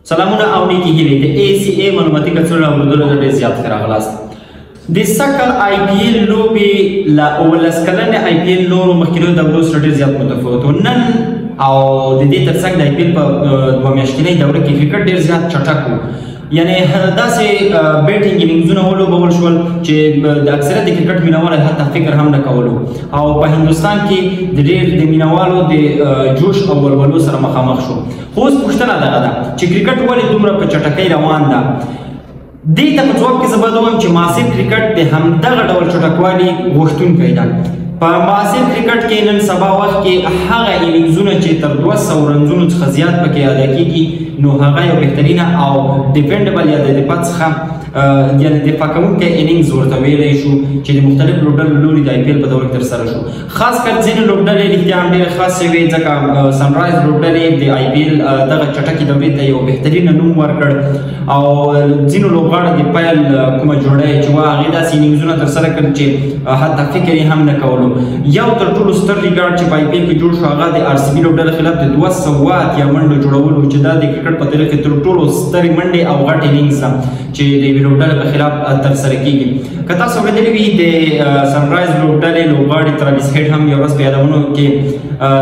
سلامونه او نیکی هیلې د ای سی ای معلوماتي کڅوړې اورېدلو ته ډېر زیات ښه راغلاست. د سږکال آی پي ایل لوبې له 17 کلنې آی پي ایل نورو مخکینیو دورو سره ډېر زیات متفاوت و. نن او د دې ترڅنګ د آی پي ایل په 2 میاشتنۍ دوره کې کرکټ ډېر زیات چټک و، یعنې داسې بیټینګ اننګزونه ولوبول شول چې د اکثریت د کرکټ مینهوالو حتی فکر هم نه کولو، او په هندوستان کې د ډېر د مینهوالو د جوش او ولولو سره مخامخ شو. خو اوس پوښتنه دغه ده چې کرکټ ولې دومره په چټکۍ روان ده؟ دې ته په ځواب کې زه باید ووایم چې معاصر کرکټ د همدغه ډول چټکوالي غوښتونکی ده. په معاصر کرکټ کې نن سبا وخت کې هغه اننګزونه چې تر 200 رنزونو څخه زیات پکې ادا کېږي، نو هغه یو بهترینه او ډیفندبل یا د دفاع څخه یعنې دفاع کوونکی اننګز ورته ویلی شو چې د مختلفو لوبډلو لوري د آی پي ایل په دوره کې ترسره شو. خاص کر ځینې لوبډلې رښتیا هم ډېرې خاصې وې، ځکه سنرایز لوبډلې د آی پي ایل دغه چټکې دورې ته یو بهترینه نوم ورکړ، او ځینو لوبغاړو د پیل کومه جوړه چې وه هغې داسې اننګزونه ترسره کړل چې حتی فکر یې هم نه کولو. یو تر ټولو ستر ریکارډ چې په آی پي ایل کې جوړ شو هغه د آر سي بي لوبډلې خلاف د 280 منډو جوړولو، چې دا د کرکټ په تاریخ کې تر ټولو سترې منډې او غټ اننګز ده چې د یوې لوبډلې په خلاف ترسره کېږي. که تاسو اورېدلي وي د سنرایز لوبډلې لوبغاړي تراویس هیډ هم یو ورځ په یادونو کې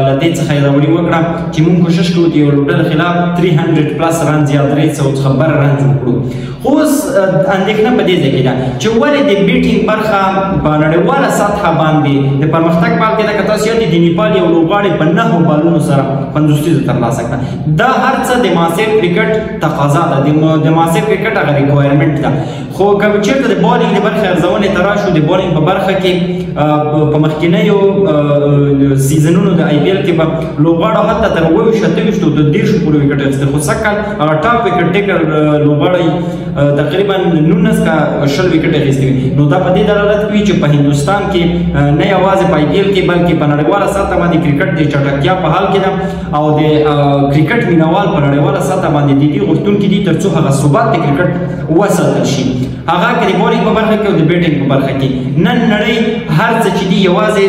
له دې څخه یادونې وکړه چې موږ کوشش کوو د یو لوبډلې خلاف 300 plus runs یا 300 څخه بر runs وکړو. خو اوس اندېښنه په دې ځای کې ده چې ولې د بیټینګ برخه په نړیواله سطحه باندې د پرمختګ په حال کې ده. که تاسو یاد د نیپال یو لوبغاړي په 9 بالونو سره 50 ترلاسه کړه، دا هر څه د معاصر کرکټ تقاضا ده، د معاصر کرکټ هغه requirement ده. خو که چېرته د بالینګ د برخې ارزونې ته راشو، د بالینګ په برخه کې په مخکینیو سیزنونو د آی پي ایل کې به لوبغاړو حتی تر 27 28 او تر 30 پورې ویکټ اخیستل، خو سږ کال هغه top wicket taker لوبغاړی تقریبا 19 که 20 ویکټ اخیستې وي. نو دا په دې دلالت کوي چې په هندوستان کې نه یوازې په آی پي ایل کې بلکې په نړیواله سطح باندې کرکټ د چټکتیا په حال کې ده، او د کرکټ مینهوال په نړیواله سطح باندې د دې غوښتونکي دي ترڅو هغه ثبات د کرکټ وساتل شي، هغه که د بالینګ په برخه کې او د بیټینګ په برخه کې. نن نړۍ هر څه چې دي یوازې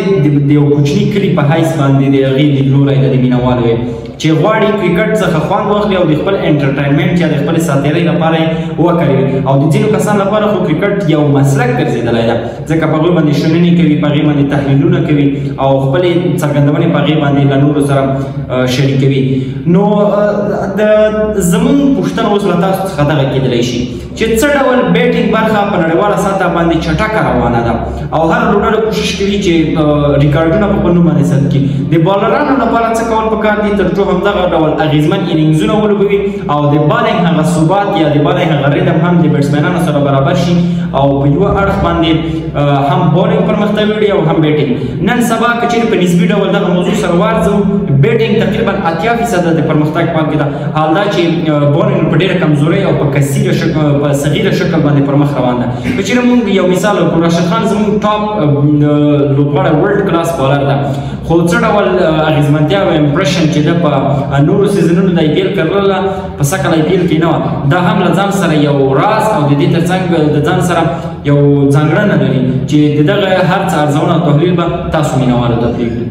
د یو کوچني کلي په حیث باندې د هغې لیدلوری ده د مینهوالو چې غواړي کرکټ څخه خوند واخلي او د خپل entertainment یا د خپلې ساتېرۍ لپاره یې وکاروي. او د ځینو کسانو لپاره خو کرکټ یو مسلک ګرځېدلی ده، ځکه په هغوی باندې شننې کوي، په هغې باندې تحلیلونه کوي او خپلې څرګندونې په هغې باندې له نورو سره شریکوي. نو د زمونږ پوښتنه اوس له تاسو څخه دغه کېدلی شي چې څه ډول بیټینګ برخه په نړیواله سطح باندې چټکه روانه ده او هر لوبډله کوشش کوي چې ریکارډونه په خپل نوم باندې ثبت کړي. د بالرانو لپاره څه کول پکار دي ترڅو همدغه ډول اغېزمن اننګزونه ولوبوي او د بالینګ هغه ثبات یا د بالینګ هغه ریتم هم د بیټسمنانو سره برابر شي او په یوه اړخ باندې هم بالینګ پرمختګ وړي او هم بیټینګ. نن سبا که چېرې په نسبي ډول دغه موضوع سره وارزو، بیټینګ تقریبا 80% د پرمختګ په حال کې ده، حال دا چې بالینګ په ډېره کمزورۍ او په کثیره شکل په صغیره شکل باندې پر مخ روان ده. که چېرې موږ یو مثال وکړو، راشد خان زموږ top لوبغاړی world class bowler ده، خو څه ډول اغېزمنتیا او impression چې ده په نورو سیزنونو د آی پي ایل کرله په سږکال آی پي ایل کې نه وه، دا هم له ځان سره یو راز او د دې ترڅنګ د ځان سره یو ځانګړنه لري چې د دغه هر څه ارزونه او تحلیل به تاسو مینهوالو ته پرېږدو.